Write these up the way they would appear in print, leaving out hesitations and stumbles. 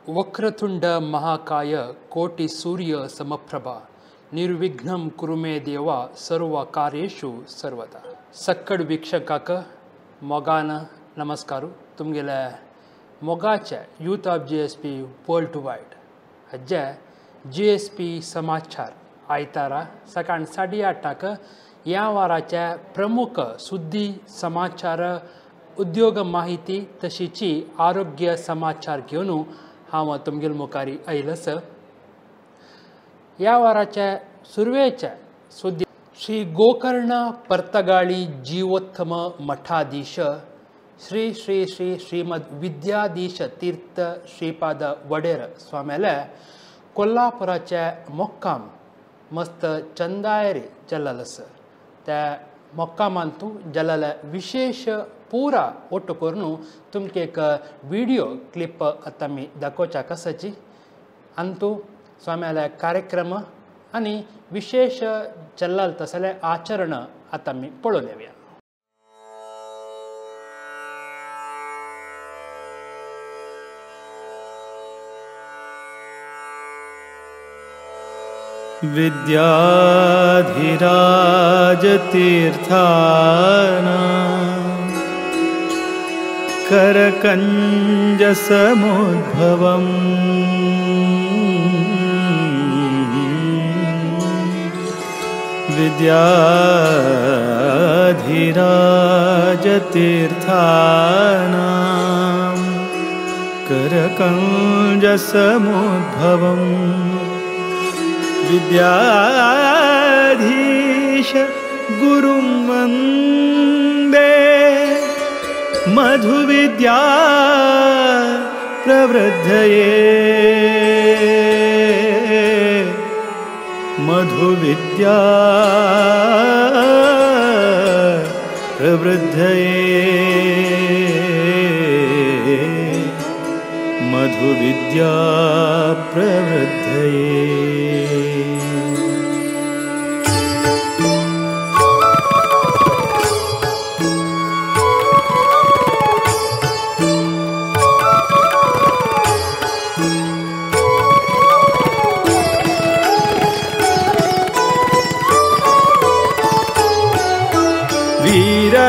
वक्रतुंड महाकाय कोटी सूर्य समप्रभा निर्विघ्नं कुरु मे देवा सर्व कार्येषु सर्वदा। सक्कड वीक्षकाक मोगान नमस्कार। तुमगेले मोगाचे youth of G S P world wide हज्जे G S P समाचार आयतारा सकाळ 8:30 ह्या वाराचे प्रमुख सुद्दी समाचार उद्योग माहिती तशीची आरोग्य समाचार घेवन हांव तुमगेल मुखारी आयलस। ह्या वाराचे सुरवेचे सुद्दी श्री गोकर्ण पर्तगाळी जीवोत्तम मठाधीश श्री श्री श्री श्रीमद विद्याधीश तीर्थ श्रीपाद वडेर स्वाम्याले कोल्हापुराचे मोक्काम मस्त चंदायरी जल्लस। त्या मोक्कामांतू जल्लले विशेष पुरा ओट्टू करून तुमकां एक व्हिडिओ क्लिप आतां आमी दाखोवच्या कसाची अंतू स्वाम्याले कार्यक्रम आनी विशेष चल्लाल तसले आचरण आतां आमी पळोवन येवया। विद्याधिराजतीर्थाना करकञ्जसमुद्भवम् विद्याधिराजतीर्थाना करकञ्जसमुद्भवम् विद्याधीश गुरुं वन्दे मधुविद्या प्रवृद्धये मधुविद्या प्रवृद्धये मधुविद्या प्रवृद्धये।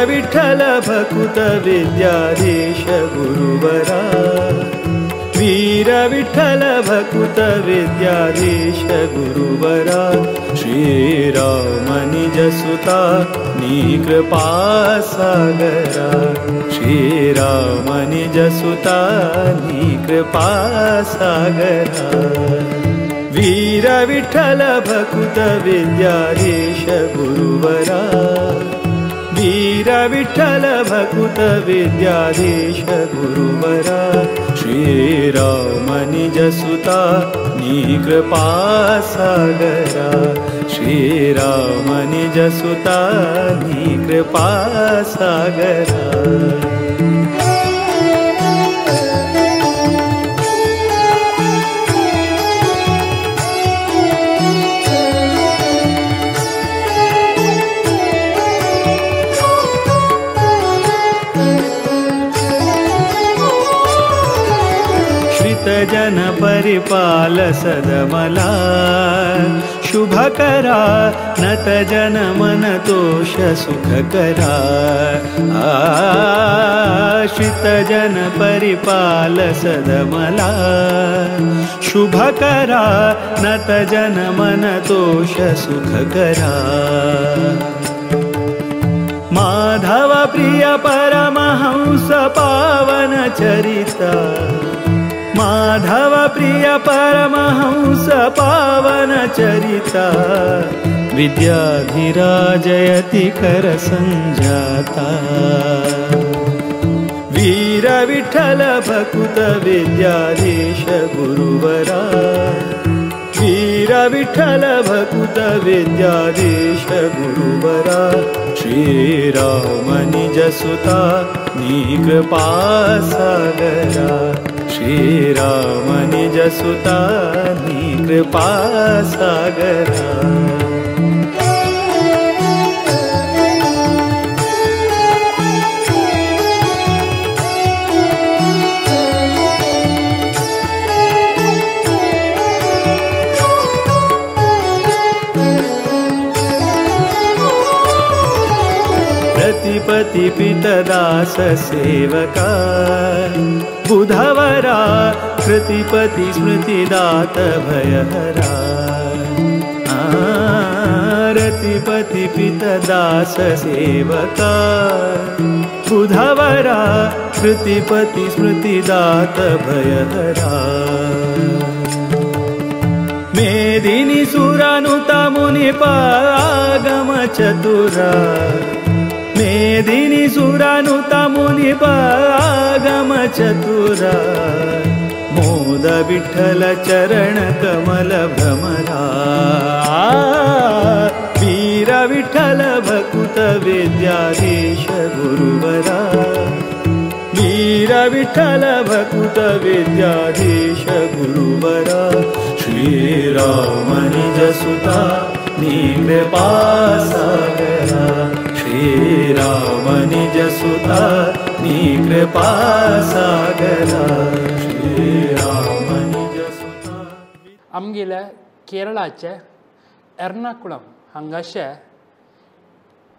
विठ्ठल भकुत विद्याधीश गुरुवरा वीर विठ्ठल भकुत विद्याधीश गुरुवरा श्रीराम निजसुता नी कृपा सागरा श्रीराम निजसुता नी कृपा सागरा वीर विठ्ठल भकुत विद्याधीश गुरुवरा वीर विठ्ठल भकुत विद्याधीश गुरुवरा श्रीराम निजसुता नी कृपा सागरा श्रीराम निजसुता नी कृपा सागरा। जन परिपाल सदमला शुभकरा नत जन मन तोष सुखकरा आश्रित जन परिपाल सदमला शुभकरा नत जन मन तोष सुखकरा माधव प्रिय परमहंस पावन चरिता माधव प्रिय परमहंस पावन चरिता विद्याधिराजयति कर संजाता वीर विठ्ठल भकुत विद्याधीश गुरुवरा वीर विठ्ठल भकुत विद्याधीश गुरुवरा श्रीराम निजसुता नी कृपा सागरा श्रीराम निजसुता नी कृपा सागरा। रतिपति पितदास सेवका बुधवरा कृतिपति स्मृतिदात भयहरा रतिपति पितदास सेवका बुधवरा कृतिपति स्मृतिदात भयहरा मेदिनी सुरानुता मुनिपागम चतुरा मेदिनी सुरानुता मुनिपागम चतुरा मोद विठ्ठल चरण कमल भ्रमरा वीर विठ्ठल भकुत विद्याधीश गुरुवरा वीर विठ्ठल भकुत विद्याधीश गुरुवरा श्रीराम निज सुता कृपा सागरा श्रीराम निज सुता कृपा सागरा श्रीराम निज सुता. आमगेल्या केरळाचे एर्नाकुलम हांगाशे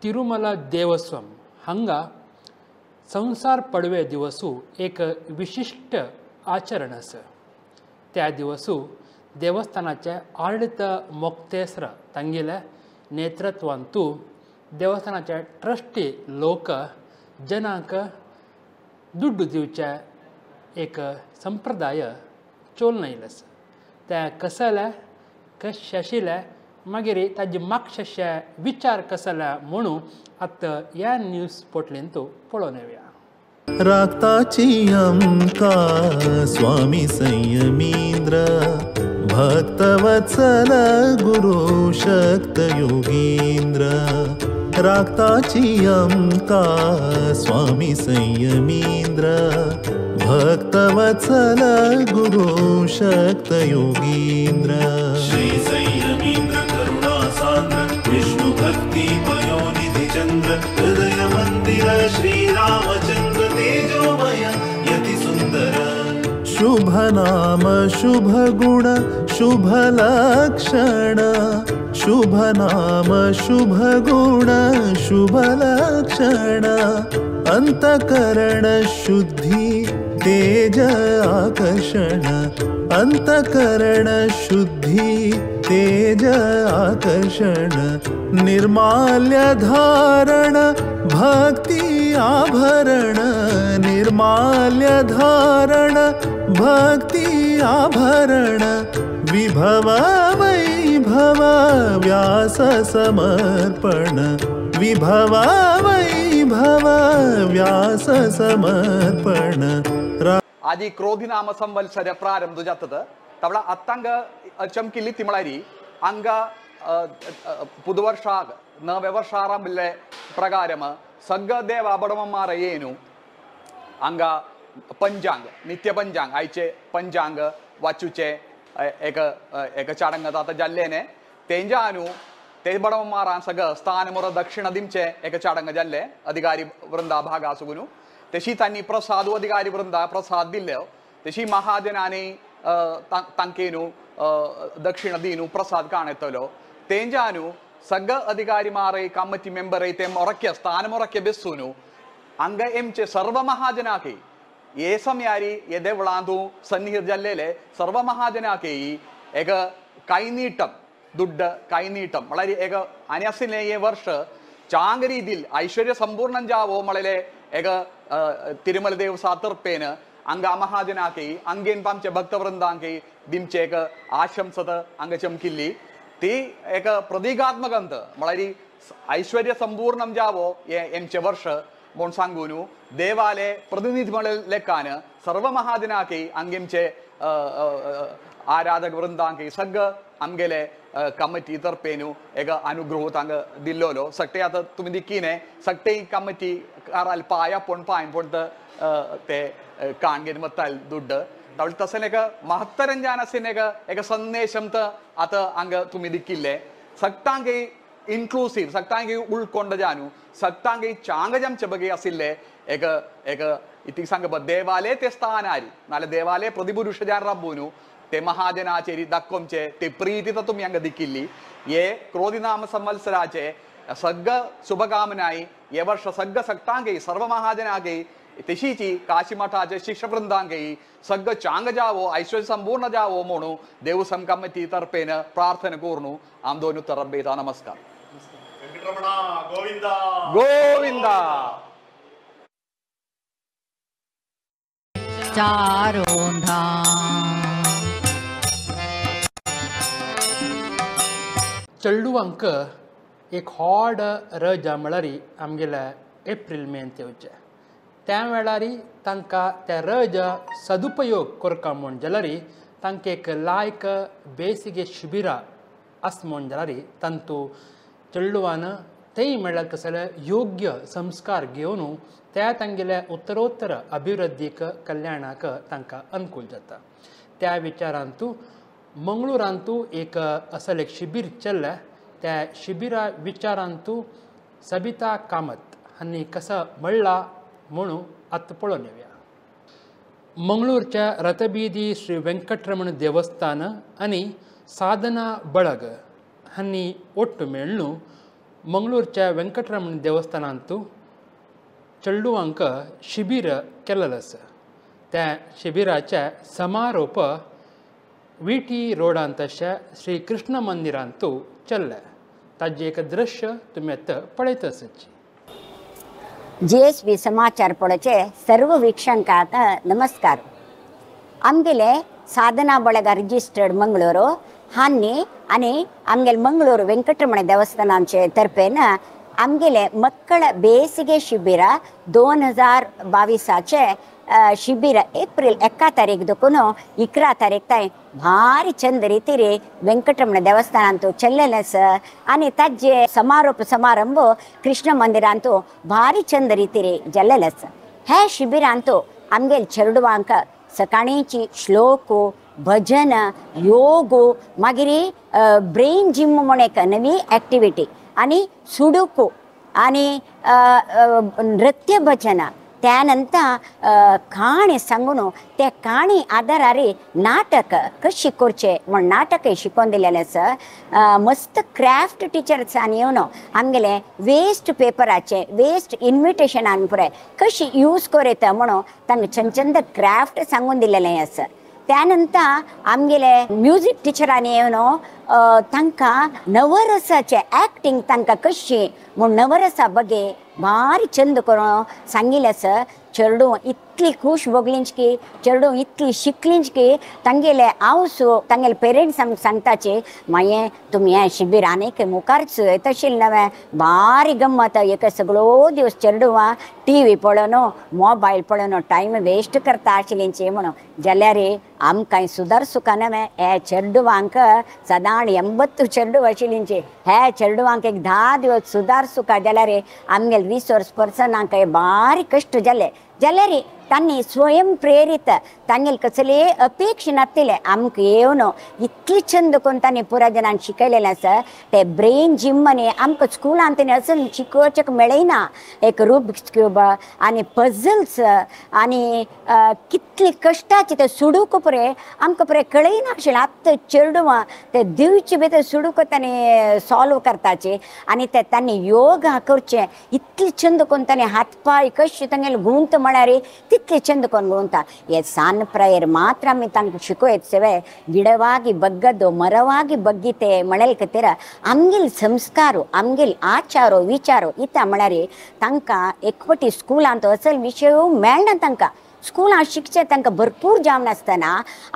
तिरुमला देवस्वम हांगा संसार पडवे दिवसू एक विशिश्ट आचरण आसा. त्या दिवसू देवस्थानाचे आडळीत मोक्तेसर तांगेल्या नेतृत्वांतू देवस्थानाचे ट्रस्टी लोक जनांक दुड्डू दिवचे एक संप्रदाय चोलन आयिल्लो आसा. त्या कसले कशें आशिल्लें मागीर ताजे मागशे विचार कसले म्हणून आतां ह्या न्यूज पोटलींतू पळोवन येवया. राखताची आमकां स्वामी संयमींद्र भक्तवत्सल गुरु शक्त योगींद्र राखताची आमकां स्वामी संयमींद्र भक्तवत्सल गुरु शक्त योगींद्र. श्री संयमींद्र करुणा सान्द्र विष्णु भक्ति पयोनिधि चंद्र हृदय मंदिर श्री रामचंद्र तेजोमय यति सुंदर. शुभ नाम शुभ गुण शुभ लक्षण शुभ नाम शुभ गुण शुभ लक्षण अंतकरण शुद्धि तेज आकर्षण अंतकरण शुद्धि तेज आकर्षण निर्माल्य धारण भक्ति आभरण निर्माल्य धारण भक्ति आभरण विभव वैभव व्यास समर्पण विभव वैभव व्यास समर्पण. आदि क्रोधिनाम संवत्सर प्रारंभ जातत तवळा आत्तांग चमकिल्ली तिमळारी अंग പുതുവർഷ നവവർഷാരംഭിലെ പ്രകാരം സഗ്ഗദേവ ബടമന്മാരെ ಏನು ಅಂಗ पंचांग नित्य पंचांग आयचे पंचांग वाचूचे एक एक चाडंग आतां जाल्लें तेंच्या आनू ते बडममारान सगळं स्थानमुर दक्षिण दिमचे एक चाडंग जाल्ले अधिकारी वृंदा भाग आसून तशी तांणी प्रसाद अधिकारी वृंदा प्रसाद दिल्ले तशी महाजनांनी तांकेनू दक्षिण दिनू प्रसाद काणेतलो तेंच्या सगळं अधिकारी मारे कमिटी मेंबर ते मुरक्य स्थान मुरक्य बेसून अंग एमचे सर्व महाजनाके ये समयारी ये देवळांतू सन्निहिर जाल्लेले सर्व महाजनाके एक കൈനീട്ടം ദുഡ് കൈനീട്ടം വളരെ ഏക അനസിനെ ഈ വർഷ ചാങ് രീതിയിൽ ഐശ്വര്യ സമ്പൂർണ്ണം ജാവോ മളലെ ഏക തിരുമല ദേവ് സാത്തർപ്പേന് ಅಂಗ ಮಹಾಜನಾಕಿ ಅಂಗೇನ್ ಪಾಂಚೆ ಭಕ್ತವೃಂದಾಂಕಿ ದಿಮ್ಚೆ ಏಕ ಆಶಂಸದ ಅಂಗ ಚಮಕಿಲ್ಲಿ ती एक प्रतीकात्मक अंत म्हळ्यार ऐश्वर्य संपूर्ण जावो हे एमचे वर्ष म्हूण सांगून देवाले प्रतिनिधी म्हळ्यार लेखान सर्व महाजनाकी अंगेमचे आराधक वृंदांकी सगळं आमगेले कमिटी तर्फेन एक अनुग्रह तांकां दिल्लोलो सगळे आतां तुमी दिकीने सगळे कमिटी काराल पाया पूण पांय पूण ते काणगेन वताल दुड्ड तसें एक महत्तरंजान आशिल्लें एक एक संदेशम आतां हांगा तुमी दिकिल्ले सगळ्यांक इन्क्लुसीव सगळ्यांक उൾക്കൊണ്ട जाणू सगळ्यांक चांग जमचे बगे आशिल्ले एक एक इतकी सांग देवाले ते स्थानारी नाल्यार देवाले प्रतिपुरुष जान राबून ते महाजनाचेरी दाखोवचे ते प्रीती तर तुमी हांगा दिकिल्ली हे क्रोधिनाम संवत्सराचे सगळं शुभकामनाय हे वर्ष सग्ग सगटांकय सर्व महाजनाकय तशीची काशी मठाचे शिष्यवृंदांकय सग्ग चांग जावो ऐश्वर्य संपूर्ण जावो म्हणून देवस्वम कमिटी तर्फेन प्रार्थना करून आम दोन तरफ नमस्कार. गोविंदा गोविंदा. चारों धाम. चेडवांक एक व्हड रजा म्हळ्यार आमगेल्या एप्रील मेंत येवचें. त्या वेळार तांकां त्या रजा सदुपयोग करता म्हूण जाल्यार तांकां एक लायक बेसिगे शिबिरां आसा म्हूण जाल्यार तांतू चेडवान तेय म्हळ्यार कसले योग्य संस्कार घेवन त्या तांगेल्या उत्तरोत्तर अभिवृद्धीक कल्याणाक तांकां अनुकूल जाता. त्या विचारांतू मंगळूरांतू एक असल एक शिबीर चल्लें. त्या शिबिरा विचारांतू सबिता कामत हांणी कसं म्हणलां म्हणून आतां पळोवन येवया. मंगळूरच्या रथबीदी श्री वेंकटरमण देवस्थान आनी साधना बळग हांणी ಒಟ್ಟು मेळ्ळू मंगळूरच्या वेंकटरमण देवस्थानांतू चेडवांक शिबीर केल्लें आसा. त्या शिबिराचे समारोप वी टी रोडांत अशें श्री कृष्ण मंदिरांतू चल्लें. ताजें एक दृश्य तुमी आतां पळयत आसची. जीएसबी समाचार पळोवचे सर्व वीक्षकांक नमस्कार. आमगेले साधना ಬಳಗ रिजिस्टर्ड मंगळूर हांणी आनी आमगेले मंगळूर वेंकटरमण देवस्थानाचे तर्फेन आमगेले मक्कळ ಬೇಸಿಗೆ ಶಿಬಿರ 2022 शिबिर एप्रिल 1 तारीख देखून 11 तारीख ताय भारी चंद रीतीरे वेंकटरमण देवस्थानांतू चल्लेलें आसा आनी ताजे समारोप समारंभ कृष्ण मंदिरांतू भारी चंद रीतीरे जाल्लेलें आसा. हे शिबिरांतू आमगेले चेडवांक सकाळींची श्लोक भजन योग मागीर ब्रेन जिम म्हूण एक नवी एक्टिविटी आनी सुडुकू आनी नृत्य भजन त्यानंतर काणी सांगून त्या काणी आधारार नाटक कशी करचें म्हूण नाटकय शिकोवन दिलेलें आसा. मस्त क्राफ्ट टिचर्सान येवन आमगेले वेस्ट पेपराचे वेस्ट इन्विटेशनान पुराय कशी यूज करता म्हणून तांकां चंद चंद क्राफ्ट सांगून दिलेलें आसा. त्यानंतर आमगेले म्युजीक टिचरांनी येवन तांकां नवरसाचें एक्टींग तांकां कशी म्हूण नवरसा बगे भारी चंद करून सांगिल्लें आसा. चेडूं इतली खूश भोगलींच की चेडूं इतली शिकलींच की तांगेले आवस तांगेले पेरंट्स आमकां सांगताचे मागीर तुमी हें शिबीर आनीक मुखारच येतशील नवें भारी गम्मत एक सगळो दिवस चेडवां टी व्ही पळोवन मोबायल पळोवन टायम वेस्ट करता आशिल्लींची म्हणून जाल्यार आमकां सुदारसुका नवें हे चेडवांक सदां 80 चेडूं आशिल्लींची हे चेडवांक एक 10 दिवस सुदारसुका जाल्यार आमगेले रिसोर्स पर्सनांक भारी कश्ट जाले. जाल्यार तांणी स्वयं प्रेरीत तांगेले कसले अपेक्षा नासलें आमकां येवन इतली चंद करून तांणी पुराय जणांक शिकयलेलें आसा. ते ब्रेन जिम आनी आमकां स्कुलांत तेणी अजून शिकोवचें मेळना एक रुबिक्स क्यूब आनी पझल्स आनी कितले कश्टाचे ते सुडूक पळय आमकां पळय कळयनाशिल्लें. आतां चेडवां ते दिवचे भितर सुडूक तांणी सॉल्व करताचे आनी ते तांणी योगा करचें इतले चंद करून तांणी हात पांय कशे तांगेले गुंत म्हळ्यार तितले चंद करून गुंता. हे सान प्रायर मात्र आमी तांकां शिकयत सेवे ಗಿಡವಾಗಿ ಬಗ್ಗದ್ದು ಮರವಾಗಿ ಬಗ್ಗಿತೆ म्हणल्यार आमगेले संस्कार आमगेले आचार विचार इता म्हळ्यार तांकां एकवटी स्कुलांत असल विशय मेळना. तांकां स्कुलांत शिकचें तांकां भरपूर जावन आसतना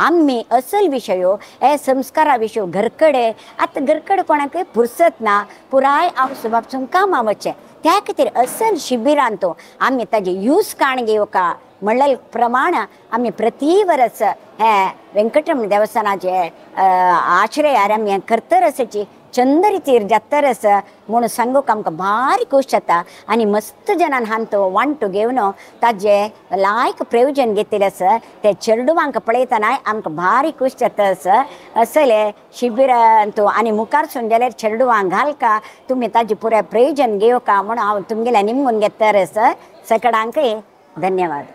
आमी असल विशय हे संस्कारा विशय घरकडे आतां घरकडे कोणाकय फुरसत ना पुराय आवस बापसून कामां वचचें त्या खातीर असल शिबिरांत आमी ताजे यूज काण घेवका म्हणलें प्रमाण आमी प्रति वर्स हे वेंकटरमण देवस्थानाचे आश्रयार आमी हें करतर आसाची चंद रितीर जातर आसा म्हणून सांगूंक आमकां भारी खोश जाता आनी मस्त जणान हांतो वांटो घेवन ताजे लायक प्रयोजन घेतिल्लें आसा. ते चेडवांक पळयतना आमकां भारी खोश जाता आसा. असले शिबिरांत आनी मुखार सून जाल्यार चेडवांक घालका तुमी ताजें पुराय प्रयोजन घेवका म्हणून हांव तुमगेल्या निमगून घेतर आसा. सगळ्यांकय धन्यवाद.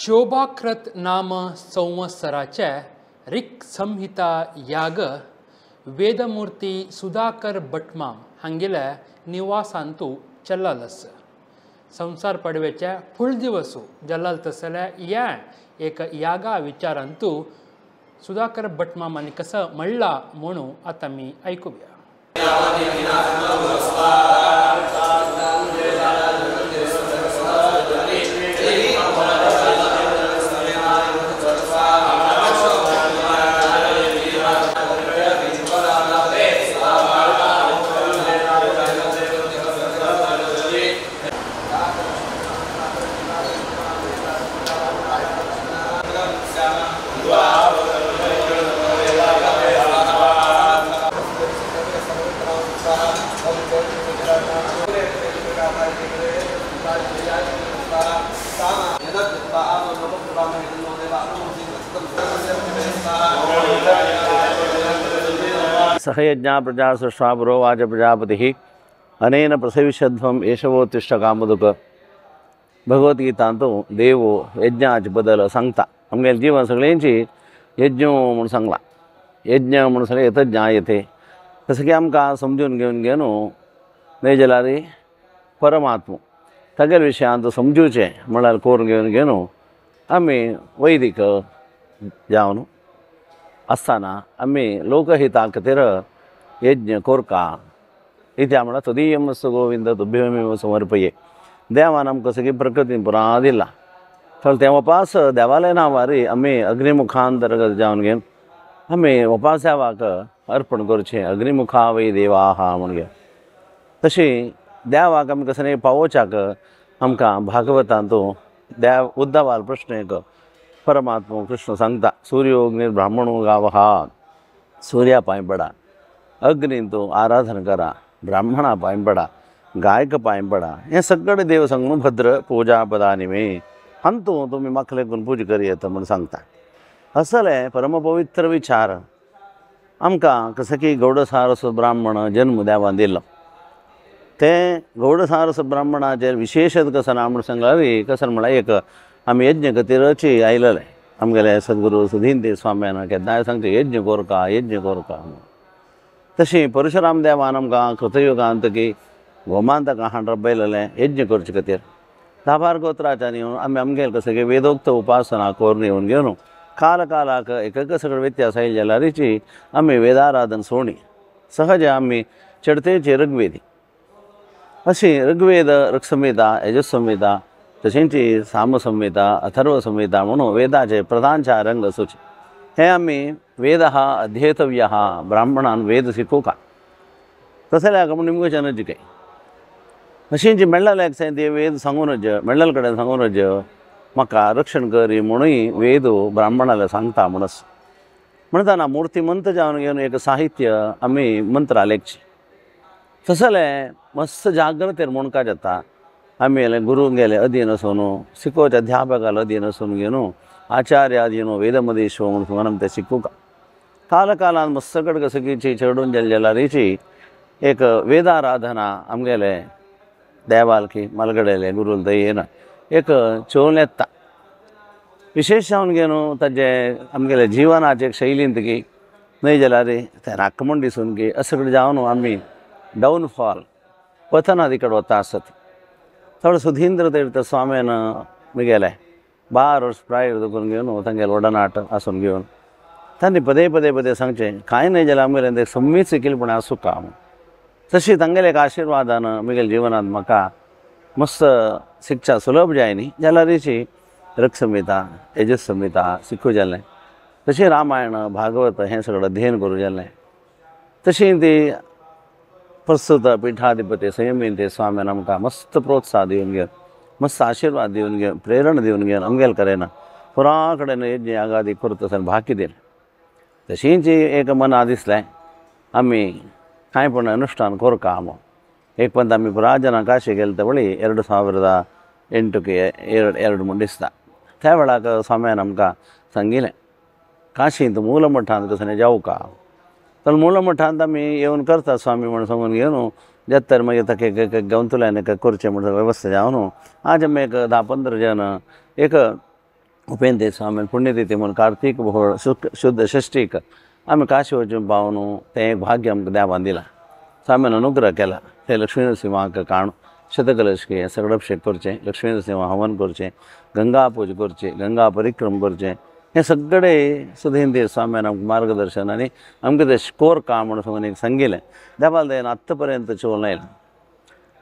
शोभाकृत नाम संवत्सराचे ऋक संहिता याग वेदमूर्ती सुधाकर भटमाम हांगेले निवासांतू चल्लाल आसा. संवसार पडवेचे फुल दिवसू जल्लाल तसले या एक यागा विचारांतू सुधाकर भटमामांनी कसं म्हणला म्हणून आता मी ऐकूया. सहयज्ञा प्रजा सृष्टा पुरोवाच प्रजापतिः अनेन प्रसविशध्वम् एषवोत्तिष्ठ कामधुक. भगवद्गीतांतू देवो यज्ञाचे बदल सांगता. आमगेलें जीवन सगळ्यांची यज्ञ म्हूण सांगला. यज्ञ म्हूण सगळें येतच ज्ञायते. तशें की आमकां समजून घेवन घेवन न्हय जाल्यार परमात्मा तागेले विशयांत समजुचें म्हळ्यार करून घेवन घेवन आमी वैदिक जावन आसतना आमी लोकहिता खातीर यज्ञ कोरका इत्या म्हळ्यार तदीयमस्तु गोविंद तुभ्यमेव समर्पये. देवान आमकां सगळी प्रकृतीन पुरा दिला तर तें उपास देवाले नांवारी आमी अग्निमुखांतर्गत जावन घेवन आमी उपास देवाक अर्पण करचें. अग्निमुखा वै देवाः म्हूण घेवन तशी देवाक आमी कसं न्ही पावोवच्याक आमकां भागवतांतू देव उद्धवाल प्रश्न एक परमात्मा कृष्ण सांगता. सूर्योग्निर ब्राह्मणो गावः. सूर्या पांय पडा, अग्नींतू आराधन करा, ब्राह्मणा पांय पडा, गायक पांय पडा, हें सगळें देव सांगून भद्र पुजा पदानी मे हांतू तुमी म्हाका लेगून पुजा करयेत म्हूण सांगता. असले परमपवित्र विचार आमकां कसं की गौडसारस ब्राह्मण जन्म देवान दिलो. तें गौडसारस ब्राह्मणाचेर विशेश कसं ना म्हूण सांगल्यार कसं म्हळ्यार एक आमी यज्ञ खातीरची आयलेले. आमगेले सद्गुरू सुधीन स्वाम्यान केन्नाय सांगचें यज्ञ कोरका यज्ञ कोरका. तशी परशुराम देवान आमकां कृतयुगांत की गोमांतक हांड रबयलेलें यज्ञ करचे खातीर. धाबार गोत्राच्यान येवन आमी आमगेले कसं की वेदोक्त उपासना करून येवन घेवन काल कालाक एक एक सगळे व्यत्यास आयले जाल्यारीची आमी वेदाराधन सोणी सहज आमी चडतेची ऋग्वेदी अशी ऋग्वेद ऋक्संहिता यजुसंहिता तशेंच सामसंहिता अथर्व संहिता म्हणून वेदाचे प्रधान चार अंग आसूचे. हे आमी वेद अध्येतव्य ब्राह्मणान वेद शिकोवका तशें जाल्यार म्हूण निमगोचें नज काय अशीं जी मेळ्ळें ते वेद सांगूनच मेळ्ळेले कडेन सांगूनच म्हाका रक्षण करी म्हणूय वेद ब्राह्मणाले सांगता म्हणस म्हणटाना मूर्तिमंत जावन घेवन एक साहित्य आमी मंत्र लेखचे तसलें मस्त जाग्रतेर म्हणका जाता. आमी गुरूंगेले अधीन आसून शिकोवच्या अध्यापकाले अधीन आसून घेवन आचार्य अधीन वेदमदीश्व म्हणून सांगून ते शिकूका. काल कालान मस्त कडेन कसकीची चेडून जाली जाल्यारीची एक वेदाराधना आमगेले देवालकी मलगडेले गुरूल दयेन एक चोवन येता. विशेश जावन घेवन ताजे आमगेले जिवनाचे शैलींत की न्हय जाल्यार तें राखमण दिसून की अशें कडेन जावन आमी डावनफॉल पतना तिकड वता आसत. थोडो सुधींद्र तीर्थ स्वाम्यान मुगेले 12 वर्स प्राय करून घेवन तांगेले वडनाट आसून घेवन तांणी पदे पदे पदे सांगचें कांय न्हय जाल्यार आमगेलें तें सम्मीत शिकिल्पण आसूं का. तशी तांगेले एक आशिर्वादान मुगेले जिवनांत म्हाका मस्त शिक्षा सुलभ जाय न्ही जाल्यारीची ऋक्संहिता यजुसंहिता शिकूं जालें. तशें रामायण भागवत हें सगळें अध्ययन करूं जालें. तशी ती प्रस्तुत पीठाधिपती संयमीन ते स्वाम्यान आमकां मस्त प्रोत्साह दिवन घेवन मस्त आशिर्वाद दिवन घेवन प्रेरणा दिवन घेवन आमगेले कडेन पुरा कडेन यज्ञ यागादी करता आसतना भाकी दिलें. तशींच एक मना दिसलें आमी कांय पण अनुष्ठान कोरका म्हूण. एक पंत आमी पुरा जनां काशी गेले ते वळी 2008 2 म्हूण दिसता. त्या वेळाक स्वाम्यान आमकां सांगिल्लें काशींत मूलमठांत कसं जावका. तर मूलमठांत आमी येवन करता स्वामी म्हूण सांगून घेवन जाता मागीर ताका एक गवंतुल्यान एक करचें म्हूण वेवस्था जावन आज आमी एक 10-15 जण एक उपेंद्र स्वामी पुण्यतिथी म्हूण कार्तीक भोळ शुद्ध षष्टीक आमी काशी वचून पावन तें एक भाग्य आमकां देवान दिलां. स्वामीन अनुग्रह केला ते लक्ष्मी नरसिंहाक काण शतकलशके सगळभिषेक करचें, लक्ष्मी नरसिंह हवन करचें, गंगा पूज करची, गंगा परिक्रम करचें, हें सगळें सुधींद्र स्वाम्यान आमकां मार्गदर्शन आनी आमकां तें कोर काम म्हणून सांगून एक सांगिल्लें. देवाल दयेन आत्तां पर्यंत चलोवन आयलां.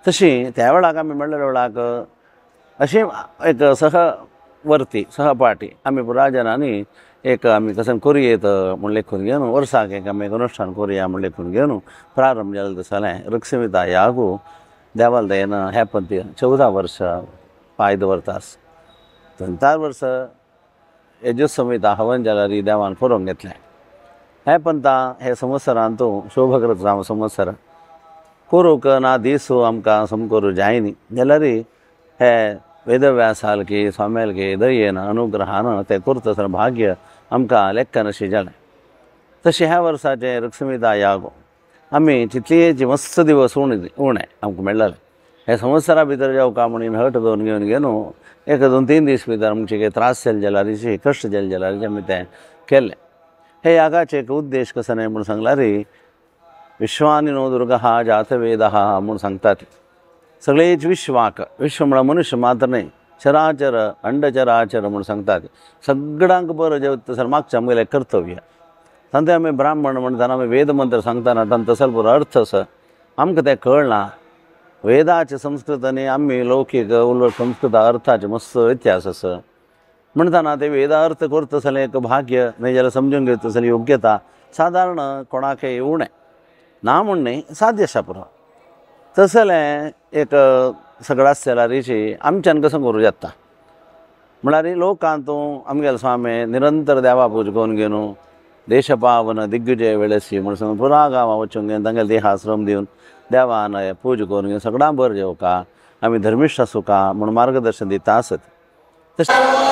तशी त्या वेळाक आमी मेळ्ळ्या वेळाक अशी एक सहवर्ती सहपाठी आमी पुराजनांनी एक आमी कशें करुयेत म्हूण लेखून घेवन वर्साक एक आमी एक अनुश्ठान करुया म्हूण लेखून घेवन प्रारंभ जालें तसलें ऋक्संहिता यागो देवाल दयेन ह्या पद्दतीन 14 वर्सां पांय दवरता. 3-4 वर्सां यजुसंहिता हवन जाल्यार देवान करूंक घेतलें. हें पंता हे संवत्सरांत शोभकृत जावं संवत्सर करूंक ना दीस आमकां सामको जायनी जाल्यार हे वेदव्यासालकी स्वाम्यालकी दयेन अनुग्रहान तें करता भाग्य आमकां लेखनाशी जालें. तशें ह्या वर्साचें ऋक्संहिता यागो आमी तितलेच मस्त दिवस उणे उणे आमकां मेळ्ळें. हे संवत्सरा भितर जावं म्हणून हट दवरून घेवन घेवन एक 2-3 दीस भितर आमचे कितें त्रास जाले जाल्यार कश्ट जाले जाल्यार आमी तें केल्लें. हे यागाचें एक उद्देश कसो न्हय म्हूण सांगल्यार विश्वानिनो दुर्गः जातवेदः म्हूण सांगतात. सगळेच विश्वाक विश्व म्हळ्यार मनुष्य मात्र न्हय चराचर अंडचराचर म्हूण सांगतात. सगळ्यांक बरो जेवता सर मागचें आमगेलें कर्तव्य. तांचे आमी ब्राह्मण म्हणटाना आमी वेद मंत्र सांगतना तांचो तसो पुरो अर्थ आसा आमकां तें कळना. वेदाचे संस्कृत आनी आमी लौकीक उलोवप संस्कृत अर्थाचे मस्त व्यत्यास आसा. म्हणटाना ते वेदा अर्थ करता जाल्यार एक भाग्य न्हय जाल्यार समजून घेता जाल्यार योग्यता सादारण कोणाकय उणें ना म्हूण न्हय साध्य आसा पुरो. तसलें एक सगळं आसता जाल्यार आमच्यान कसो करूं जाता म्हळ्यार लोकांत आमगेले स्वामी निरंतर देवा पूज करून घेवन देशपावन दिग्विजय वेळसी म्हूण सांगून पुरा गांवां वचून घेवन तांगेले देहाश्रम दिवन देवान पूज करून घेवन सगळ्यां बरें जेवका आमी धर्मिश्ट आसूका म्हूण मार्गदर्शन दिता आसत. तशें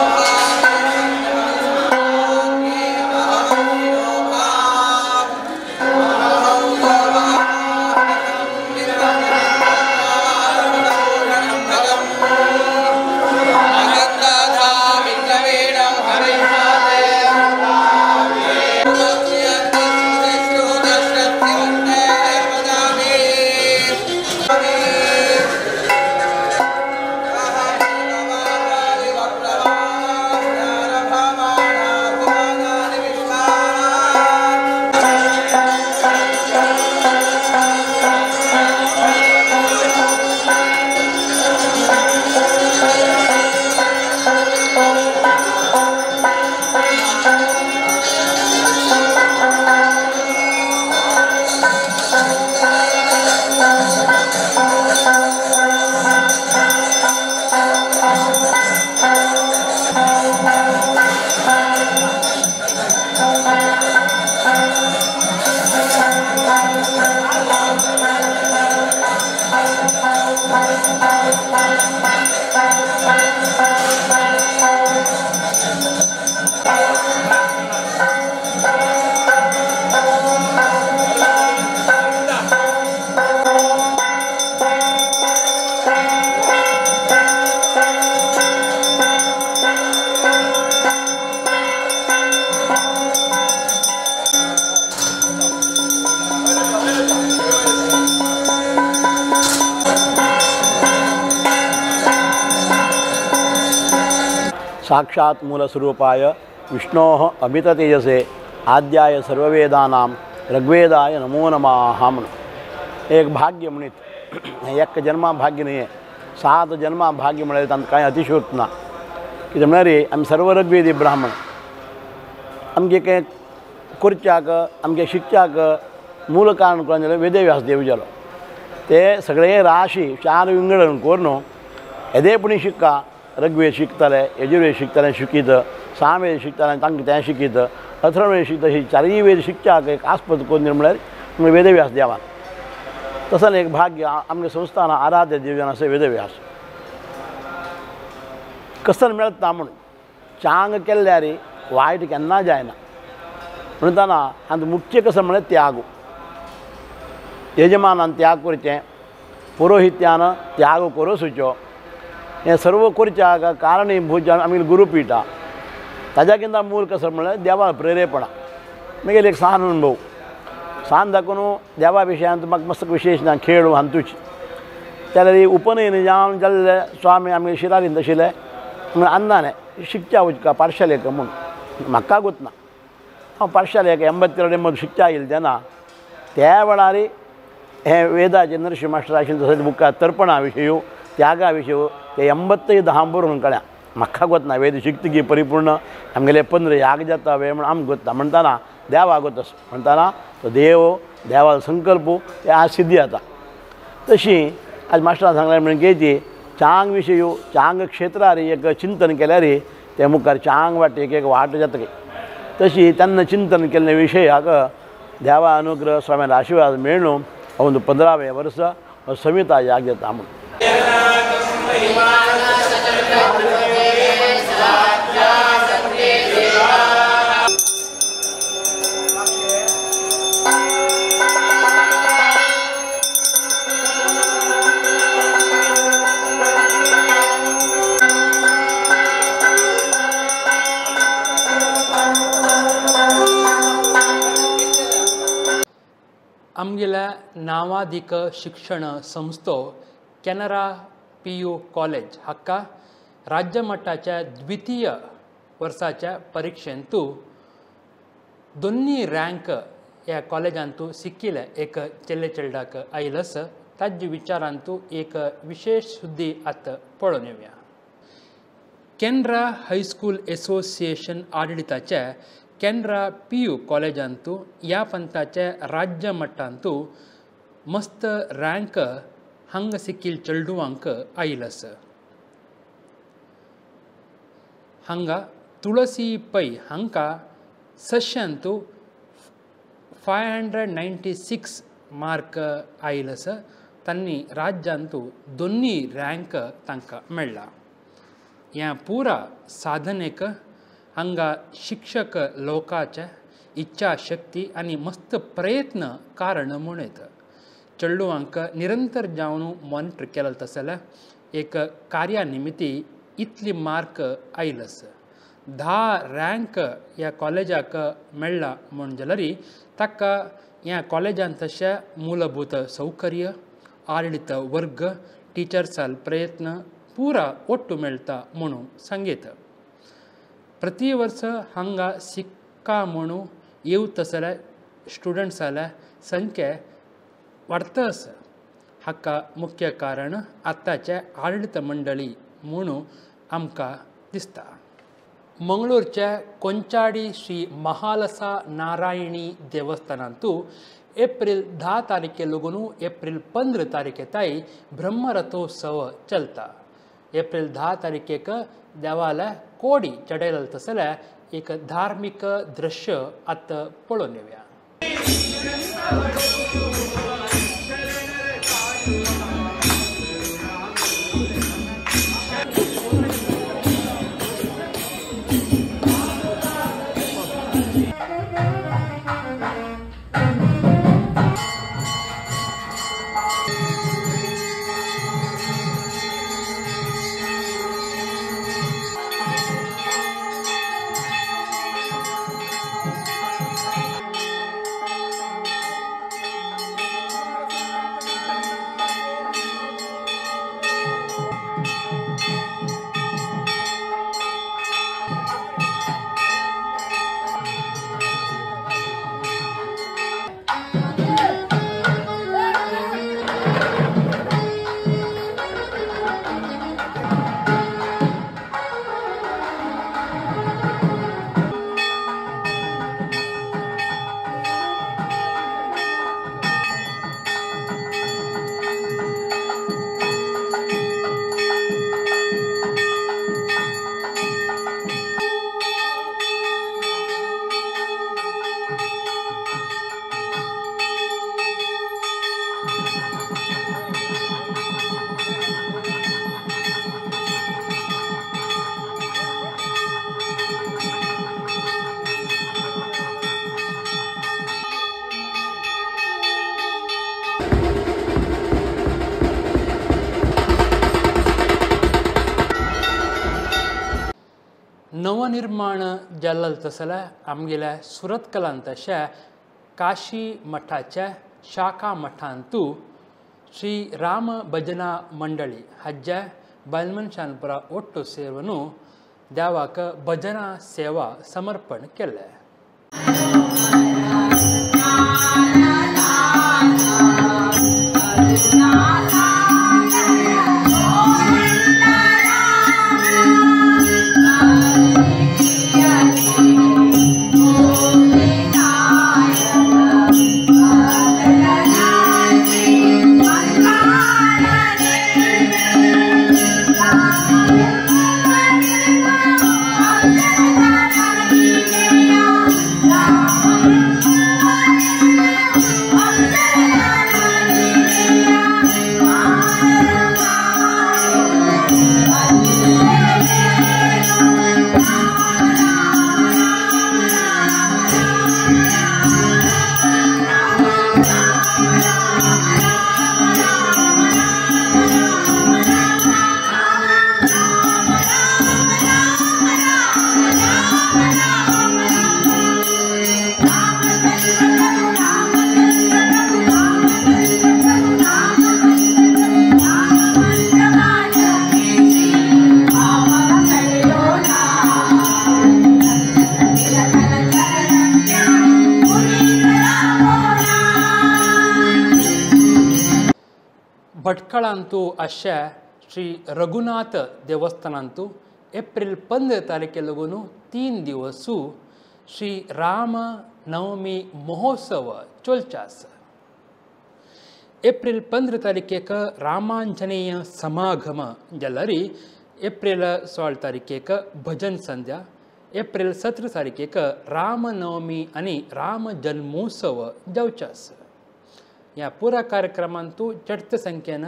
साक्षात मूलस्वरूपाय विष्णोः अमिततेजसे आद्याय सर्ववेदानां ऋग्वेदाय नमो नमः म्हणून एक भाग्य म्हणीत एक जन्मा भाग्य न्हय 7 जन्मा भाग्य म्हळ्यार तांकां कांय अतिशयोक्त ना. कितें म्हळ्यार आमी सर्व ऋग्वेदी ब्राह्मण आमगे कांय करच्याक आमगे शिकच्याक मूल कारण कोण जालें वेदव्यास देव जालो. ते सगळे राशी 4 विंगडण करून येदेपणी शिक्का ऋग्वेद शिकताले, यजुर्वेद शिकताले शिकीत, सामवेद शिकताले तांकां तें शिकीत, अथर्ववेद शिकता, अशी चारूय वेद शिकच्याक एक आस्पद करून म्हळ्यार वेदव्यास देवान. तसो एक भाग्य आमगे संस्थान आराध्य देव आसा वेदव्यास. कसन मेळटा म्हूण चांग केल्यार वायट केन्ना जायना म्हणटाना हांगा मुख्य कसो म्हळ्यार त्याग. यजमानान त्याग करचें, पुरोहित्यान त्याग करूं सुचो, हें सर्व करच्याक कारणीभूत जावन आमगे गुरुपीठा ताज्या मूल कसं म्हणल्यार देवा प्रेरेपणा मागीर एक सान अनुभव सान दाखोवन देवा विशयांत म्हाका मस्त विशेश ना खेळ हांतूच जाल्यार उपनयन जावन जाल्ले स्वामी आमगे शिरारीन आशिल्ले म्हण अन्नाने शिकच्या वचका पाठशालेक म्हूण म्हाका गोत ना हांव पाठशालेक 82 एंबत शिकच्या येयलें तेन्ना त्या वेळार हे वेदाचे नरशिंह मास्टर आशिल्ले तसोच बुका तर्पणा विशय त्यागा विशय ते 80 बरोवन कळ्या म्हाका गोत ना वेद शिकतकी परिपूर्ण आमगेले 15 याग जाता वे म्हण आमकां गोत्ता म्हणटाना देवा गोत आसा म्हणटाना तो देव देवा संकल्प ते आज सिद्धी जाता. तशी आज मास्टरान सांगलें म्हणजे ती चांग विशय चांग क्षेत्रार एक चिंतन केल्यार ते मुखार चांग वाट एक एक वाट जाता. तशी तेन्ना चिंतन केल्ले विशयाक देवा अनुग्रह स्वाम्यान आशीर्वाद मेळ्ळो ಒಂದು 15वे वर्ष संहिता याग जाता म्हूण. आमगेल्या नावादीक शिक्षण संस्थो केनरा पी यू कॉलेज हाका राज्य मट्टाच्या द्वितीय वर्साच्या परिक्षेंतू दोन्ही रँक ह्या कॉलेजांतू सिक्किले एक चेल्ले चेल्डाक आयिल्लो आसा. ताज्या विचारांतू एक विशेश सुद्दी आतां पळोवन येवया. केनरा हायस्कूल एसोसिएशन आडळिताचे केनरा पी यू कॉलेजांतू ह्या पंथाचे राज्य मट्टांतू मस्त रँक हांगा सिक्कील चेडवांक आयिल्लो आसा. हांगा तुळसी पै हांकां सश्यांतू 596 मार्क आयिल्लो आसा. तांणी राज्यांतू दोन्ही रँक तांकां मेळ्ळा. ह्या पुरा साधनेक हांगा शिक्षक लोकाचे इच्छाशक्ती आनी मस्त प्रयत्न कारण म्हूण येता. चेडवांक निरंतर जावन मॉनिटर केलें तशें जाल्यार एक कार्या निमित्ती इतली मार्क आयिल्लो आसा. 10 रँक ह्या कॉलेजाक मेळ्ळा म्हूण जाल्यार ताका ह्या कॉलेजांत तशें मूलभूत सौकर्य आडळीत वर्ग टिचर्साल प्रयत्न पुरा ओट्टू मेळटा म्हणून सांगयता. प्रति वर्स हांगा सिक्का म्हणून येवत आसल्यार स्टुडंट्साल्या संख्या वाडता आसा. हाका मुख्य कारण आतांचे आडळीत मंडळी म्हणून आमकां दिसता. मंगळूरच्या कोंचाडी श्री महालसा नारायणी देवस्थानांतू एप्रिल 10 तारखे लागून एप्रिल 15 तारखे ताई ब्रह्मरथोत्सव चलता. एप्रिल 10 तारखेक देवाला कोडी चडयलें तसलें एक धार्मीक दृश्य आतां पळोवन येवया. नवनिर्माण जाल्लें तसलें आमगेल्या सुरतकलांत तशें काशी मठाच्या शाखा मठांतू श्री राम भजना मंडळी हाज्या बायल मनशान पुरा ओट्टो सेवनू देवाक भजना सेवा समर्पण केलें. भटकळांतू अशा श्री रघुनाथ देवस्थानांतू एप्रिल 15 तारीखे लगून 3 दिवसू श्री राम नवमी महोत्सव चलचा आसा. एप्रिल 15 तारीखेक रामांजनेय समागम जाल्यार एप्रिल 16 तारीखेक भजन संध्या, एप्रिल 17 तारीखेक रामनवमी आनी राम जन्मोत्सव जावचो आसा. ह्या पुरा कार्यक्रमांतू चडत संख्येन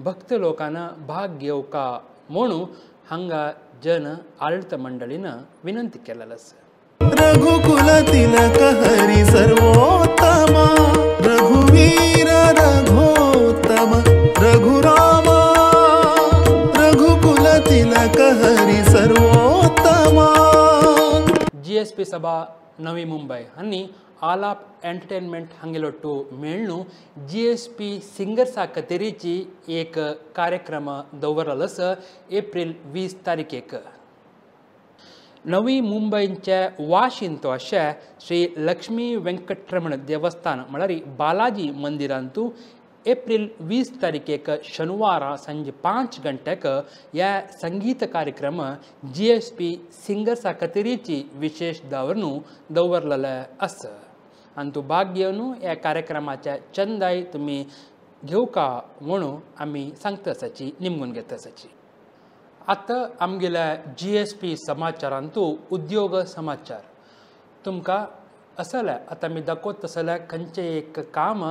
भक्त लोकांना भाग घेवका म्हणून हांगा जन आडळीत मंडळीन विनंती केलेली आसा. रघुकुल तिलक हरि सर्वोत्तमा रघुवीर रघोत्तम रघुरामा रघुकुल तिलक हरि सर्वोत्तमा. जीएसपी सभा नवी मुंबई आनी आलाप एंटरटेनमेंट हांगेलोट्टू मेळ्ळू जीएसपी सिंगर्सा कतेरीची एक कार्यक्रम दवरलो आसा एप्रिल 20 तारीखेक. नवी मुंबयच्या वाशींतो अशें श्री लक्ष्मी वेंकटरमण देवस्थान म्हळ्यार बालाजी मंदिरांतू एप्रिल 20 तारीखेक शनिवारा संजे 5 गंट्याक ह्या संगीत कार्यक्रम जीएसपी सिंगर्सा कतेरीची विशेष दवरून दवरलेले आसा. आनी तूं भाग घेवन ह्या कार्यक्रमाच्या चंदाय तुमी घेवका म्हणून आमी सांगता आसाची निमगून घेता आसाची. आतां आमगेल्या जीएसपी समाचारांतू उद्योग समाचार तुमकां आसलें आतां आमी दाखोवता तसलें खंयचें एक काम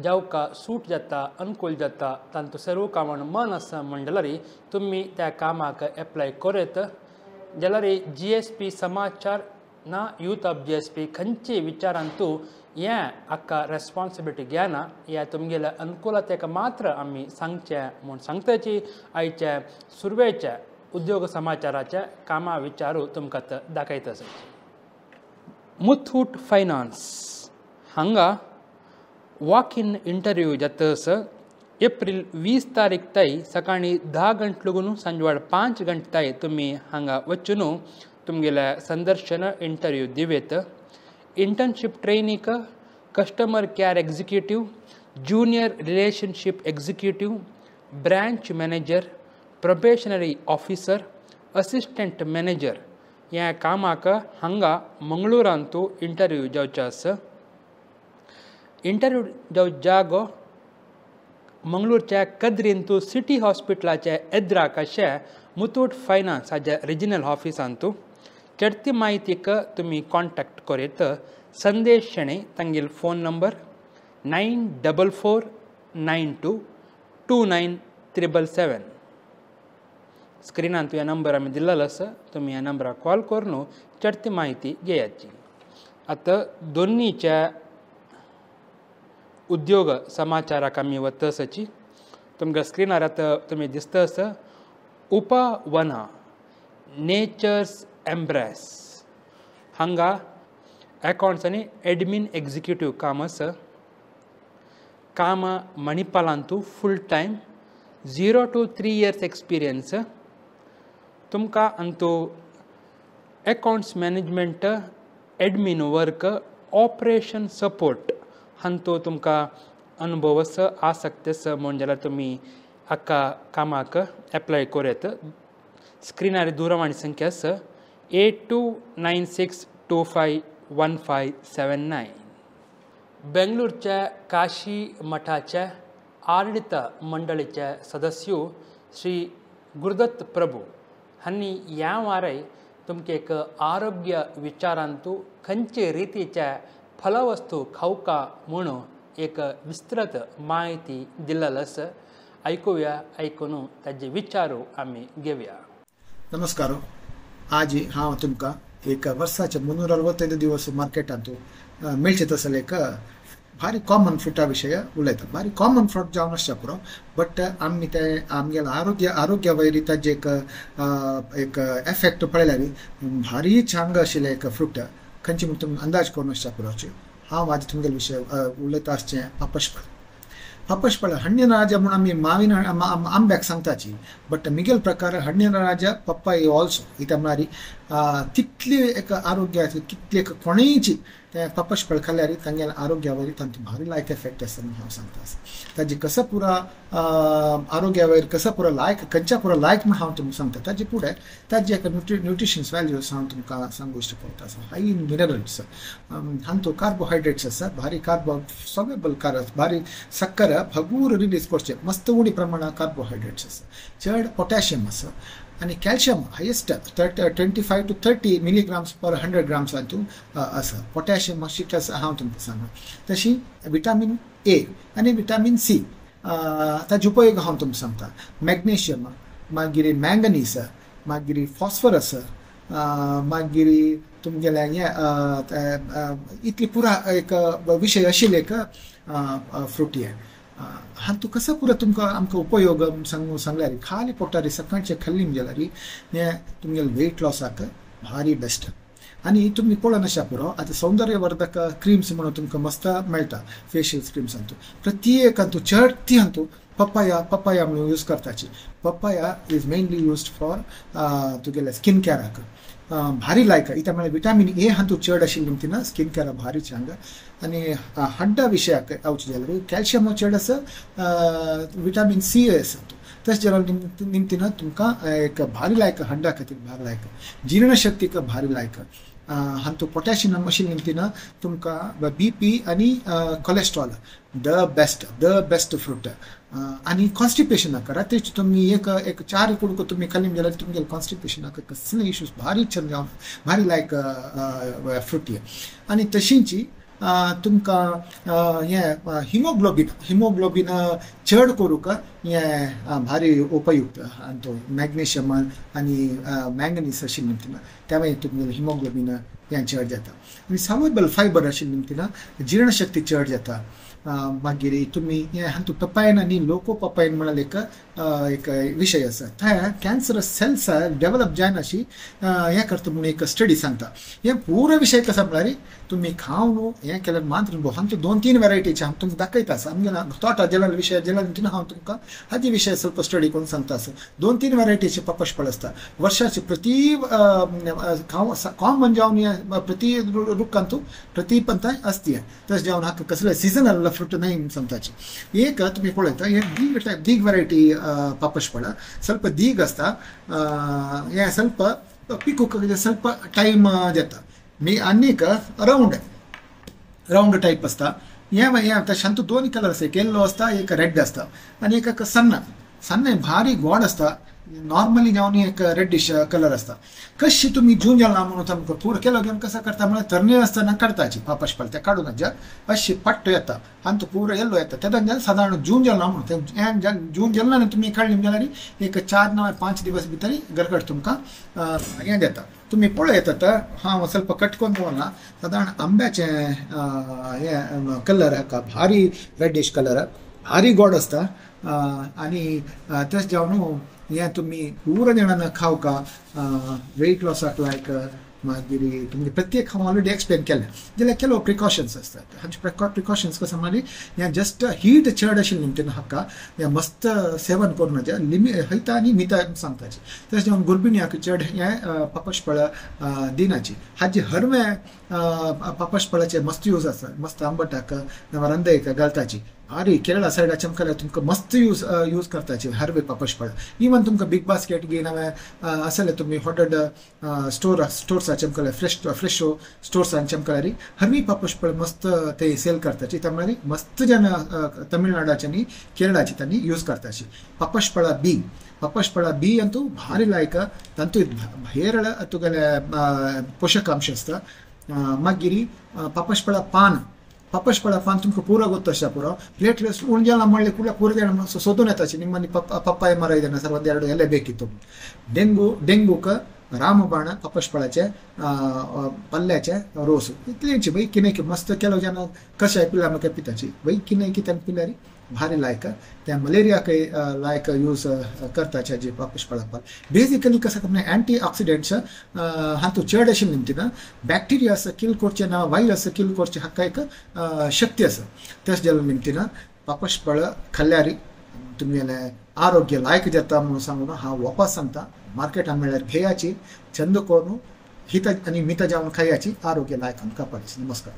जावका सूट जाता अनुकूल जाता तांतू सर्व कामान मन आसा म्हणल्यार तुमी त्या कामाक एप्लाय करत जाल्यार जीएसपी समाचार ना यूथ ऑफ जीएसपी खंयचे विचारांतू हें हाका रेस्पॉन्सिबिलिटी घेना ह्या तुमगेल्या अनुकूलतेक मात्र आमी सांगचें म्हूण सांगताची. आयच्या सुरवेच्या उद्योग समाचाराच्या कामा विचारू तुमकां दाखयता आसा. मुथूट फायनान्स हांगा वॉक इन इंटरव्यू जाता आसा एप्रिल 20 तारीख ताई सकाळी 10 गंटे लागून सांजवाड 5 गंटे ताई तुमी हांगा वचून तुमगेल्या संदर्शन इंटरव्यू दिवेत. इंटर्नशीप ट्रेनीक customer care executive, junior relationship executive, branch manager, probationary officer, assistant manager ह्या कामाक हांगा मंगळूरांतू इंटरव्यू जावचो आसा. इंटरव्यू जाव जागो मंगळूरच्या कद्रींतू सिटी हॉस्पिटलाच्या एद्राक अशें मुथूट फायनान्स हाज्या रिजनल ऑफिसांतू. चडती म्हायतीक तुमी कॉन्टॅक्ट करीत संदेश शेणै तांगेलो फोन नंबर 9449 229 777. स्क्रिनांत ह्या नंबर आमी दिल्लो आसा, तुमी ह्या नंबराक कॉल करून चडती म्हायती घेयाची. आतां दोन्नीच्या उद्योग समाचाराक आमी वता आसाची. तुमकां स्क्रिनार आतां तुमी दिसता आसा उपवना नेचर्स एम्ब्रेस हांगा अकाउंट्स आनी एडमिन एग्जिक्युटीव काम आसा. काम मणिपालांतू full time 0 to 3 years experience. तुमकां Antu accounts management, admin work, operation support हांतू तुमकां अनुभव आसा, आसक्त आसा म्हूण जाल्यार तुमी हाका कामाक एप्लाय करूं येता. स्क्रिनार दूरवाणी संख्या आसा 8296251579. बेंगलुरूच्या काशी मठाच्या आडळीत मंडळीचे सदस्य श्री गुरुदत्त प्रभू हांणी ह्या वाराय तुमकां एक आरोग्य विचारांतू खंयचे रितीच्या फलवस्तू खावका म्हणून एक विस्तृत म्हायती दिल्ली आसा. आयकुया, आयकून ताजे विचार आमी घेवया. नमस्कार. आज हांव तुमकां एक वर्साचे 365 दिवस मार्केटांतू मेळचे तसले एक भारी कॉमन फ्रुटा विशय उलयता. भारी कॉमन फ्रूट जावन आसच्या पुरो, बट आमी ते आमगेले आरोग्या वयर ताजे एक एक एफेक्ट पळयल्यार भारी चांग आशिल्लें एक फ्रूट खंयचे म्हूण तुमी अंदाज करून आसच्या पुरोचे. हांव आज तुमगेले विशय उलयता आसचें पापशफळ. पापशफळ हಣ್ಣಿನ ರಾಜ म्हूण आमी माविन आंब्याक सांगताची, बट मिगेल प्रकार हಣ್ಣಿನ राजा पप्पाई ऑल्सो. इत्याक म्हळ्यार तितली एक आरोग्याची कितली एक कोणेची तें पापशफळ खाल्यार तांगेल्या आरोग्या वयर तांचो भारी लायक एफेक्ट आसा म्हूण हांव सांगता आसा. ताजी कसो पुरा आरोग्या वयर कसो पुरो लायक खंयच्या पुरो लायक म्हूण हांव तुमकां सांगता. ताजे फुडें ताजी एक न्युट्रिशन्स व्हॅल्यूज हांव तुमकां सांगू शकता आसा. हाय इन मिनरल्स, हांतू कार्बोहायड्रेट्स आसा, भारी कार्बो सोलेबल कार भारी सक्कर भरपूर रिलीज करचें मस्त उणी प्रमाणांत कार्बोहायड्रेट्स आसा, चड पोटॅशियम आसा आनी calcium highest 25 to 30 milligrams per 100 grams हातूं आसा. पोटॅशियम मातशी हांव तुमकां सांगना. तशी विटामीन ए आनी विटामीन सी ताजे उपयोग हांव तुमकां सांगता. मॅग्नेशियम, मागीर मँगनीज, मागीर फॉस्फरस, मागीर तुमगेलें हें इतली पुरा एक विशय आशिल्ले एक फ्रूट हें. हातूं कसो पुरो तुमकां आमकां उपयोग सांगू सांगल्यार खाली पोटार सकाळचें खाल्ली जाल्यार हें तुमगेलें वेट लॉसाक भारी बेस्ट. आनी तुमी पळोवन आसा पुरो आतां सौंदर्यवर्धक क्रिम्स म्हणून तुमकां मस्त मेळटा, फेशियल क्रिम्स हातूं प्रत्येक हातूं चड ती हातूं पप्पाया पप्पाया म्हणून यूज करताची. Papaya is mainly used for तुगेले स्किन केअराक भारी लायक. इत्याक म्हळ्यार विटामीन ए हातूं चड आशिल्ली म्हणटा स्किन केअराक भारी चांग. आनी हड्डा विशयाक येवचें जाल्यार कॅल्शियम चड आसा, विटामीन सी आसा. तशें जाल्यार निमतीन तुमकां एक भारी लायक हड्डा खातीर भारी लायक, जीर्णशक्तीक भारी लायक. हातूं पोटॅशियम आशिल्ले निमतीन तुमकां बी पी आनी cholesterol the best fruit. आनी कॉन्स्टिपेशनाक रात्रीचे तुमी एक एक 4 कुडको तुमी खाली जाल्यार तुमगेले कॉन्स्टिपेशनाक कसले इश्यूज भारी छंद जावन भारी लायक फ्रूट हें. आनी तशींची तुमकां हें हिमोग्लोबीन चड करूंक हें भारी उपयुक्त. तो मॅग्नेशियम आनी मँगनीज आशिल्ले निमतीन त्या तुमगेलें हिमोग्लोबीन हें चड जाता. आनी सॉल्युबल फायबर आशिल्ले निमतीन जीर्णशक्ती चड जाता. मागीर तुमी हें हातूं पपायन आनी लोको पपायन म्हळ्यार एक एक विशय आसा. थंय कॅन्सरस सेल्स डेवलप जायनाशी हें करता म्हूण एक स्टडी सांगता. हें पुरो विशय कसो म्हळ्यार तुमी खावन हें केल्यार मात्र हांचे 2-3 व्हेरायटीचे हांव तुमकां दाखयता आसा. आमगेल्या तोटा जेला विशय जेला निमतीन हांव तुमकां हाजे विशय ಸ್ವಲ್ಪ स्टडी करून सांगता आसा. 2-3 व्हेरायटीचे पापशफळ आसता वर्षाचे प्रति कॉमन जावन प्रति रुखांतू प्रति पंताय आसती. तशें जावन हाका कसले सिजनल फ्रूट न्हय सांगताची. एक तुमी पळयता हें दीग टायप दीग व्हेरायटी पापशफळ ಸ್ವಲ್ಪ दीग आसता, हें ಸ್ವಲ್ಪ पिकूक ಸ್ವಲ್ಪ टायम जाता. मी आनीक रावंड रावंड टायप आसता. हें हें तशें हातूं 2 कलर आसता, एक येल्लो आसता, एक रेड आसता आनी एक सन्न सन्न भारी गोड आसता. नॉर्मली जावन एक रेडिश कलर आसता. कशी तुमी जून जाला म्हणून तुमकां पूर केलो घेवन कसो करता म्हळ्यार तरणे आसतना काडताची पापशफळ तें काडून अशी पट्ट येता आनी तो पुरो येल्लो येता. तेन्ना सादारण जून जाला म्हणून तें जून गेलो ना तुमी काडली जाल्यार एक 4 ना 5 दिवस भितर गरगट तुमकां हें जाता. तुमी पळयतात हांव ಸ್ವಲ್ಪ कट करून दवरला. सादारण आंब्याचें हें कलर हाका भारी रेडिश कलर भारी गोड आसता. आनी तशें जावन हें तुमी पुरो जाणांना खावका वेट लॉसाक लायक. मागीर तुमगे प्रत्येक हांव ऑलरेडी एक्सप्लेन केलें जाल्यार ಕೆಲವು प्रिकॉशन्स आसतात. हांचे प्रिकॉशन्स कसं म्हणल्यार हें जस्ट हीट चड आशिल्लें न्ही तेन्ना हाका हें मस्त सेवन करूं नजा लिमी हयता आनी मिता सांगताची. तशें जावन गुरबिणयाक चड हें पापशफळ दिनाची. हाजे हरवें पापशफळाचे मस्त यूज आसा, मस्त आंबटाक नाल्यार रंदयक घालताची. भारी केरळा सायडाचे आमकां तुमकां मस्त यूज करताची हरवे पापशफळ. इवन तुमकां बिग बास्केट गी नवें आसले तुमी हॉटेड स्टोर्साचे आमकां फ्रेश स्टोर्सांचे आमकां हरवी पापशफळ मस्त ते सेल करताची. त्या म्हळ्यार मस्त जन तमिळनाडाचे आनी केरळाची तांणी यूज करताची. पापशफळा बी, पापशफळा बी अंतू भारी लायक, तांतू हेरळ तुगेले पोशकांश आसता. मागीर पापशफळा पान, पापशफळा पान तुमकां पुरो ಗೊತ್ತು ಪೂರ ಪ್ಲೇಟ್ಲೆಸ್ ಉಂಜಾಲ ಮಾಡಲಿ ಕೂಡ ಪೂರ ಸೋದೂನ್ येताची ನಿಮ್ಮಲ್ಲಿ ಪಪ್ಪಾಯ ಮರ ಇದೆ ಸರ್ ಒಂದೆರಡು ಎಲೆ ಬೇಕಿತ್ತು. ಡೆಂಗೂಕ ರಾಮಬಾಣ पापशफळाचे पल्ल्याचे रोस इतलेंची बाई किने मस्त ಕೆಲವು ಜನ कषाय पिला म्हाका पिताची बाई किने की तांकां पिल्यार भारी लायक त्या मलेरियाक लायक यूज करताचे जे पापशफळा पान. बेसिकली कसं म्हणजे अँटी ऑक्सिडंट्स हातूंत चड आशिल्लें न्ही ना बॅक्टेरिया आसा किल करचें ना व्हायरस किल करचें हाका एक शक्ती आसा. तशें जाल्यार निमतीन पापशफळ खाल्ल्यार तुमगेलें आरोग्य लायक जाता म्हणून सांगून हांव वापस सांगता. मार्केटान मेळ्ळ्यार घेयाची, छंद करून हित आनी मित जावन खायाची, आरोग्य लायक आमकां पडची. नमस्कार.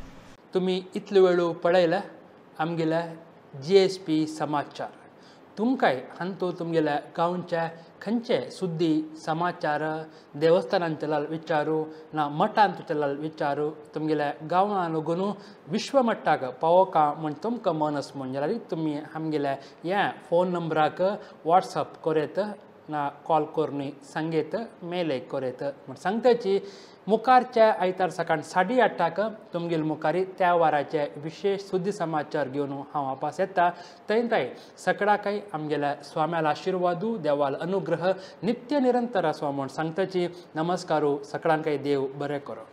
तुमी इतलो वेळ पळयला आमगेल्या GSP समाचार. तुमकांय हांतू तुमगेल्या गांवच्या खंयचे सुद्दी समाचार देवस्थानान चलाल विचारू ना मठांत चलाल विचारू तुमगेल्या गांवान लागून विश्वमट्टाक पावोका म्हण तुमकां मन आसा म्हण जाल्यार तुमी आमगेल्या ह्या फोन नंबराक वॉट्सअप करेत ना कॉल करून सांगेत मेल करेत म्हण सांगताची. मुखारच्या आयतार सकाळ 8:30 तुमगेल मुखारी त्या वाराचे विशेष सुद्दी समाचार घेवन हांव वापस येता. थंय थंय सगळ्याकय आमगेल्या स्वाम्याला आशिर्वादू देवाल अनुग्रह नित्य निरंतर आसो म्हण सांगताची. नमस्कारू. सगळ्यांकय देव बरें करो.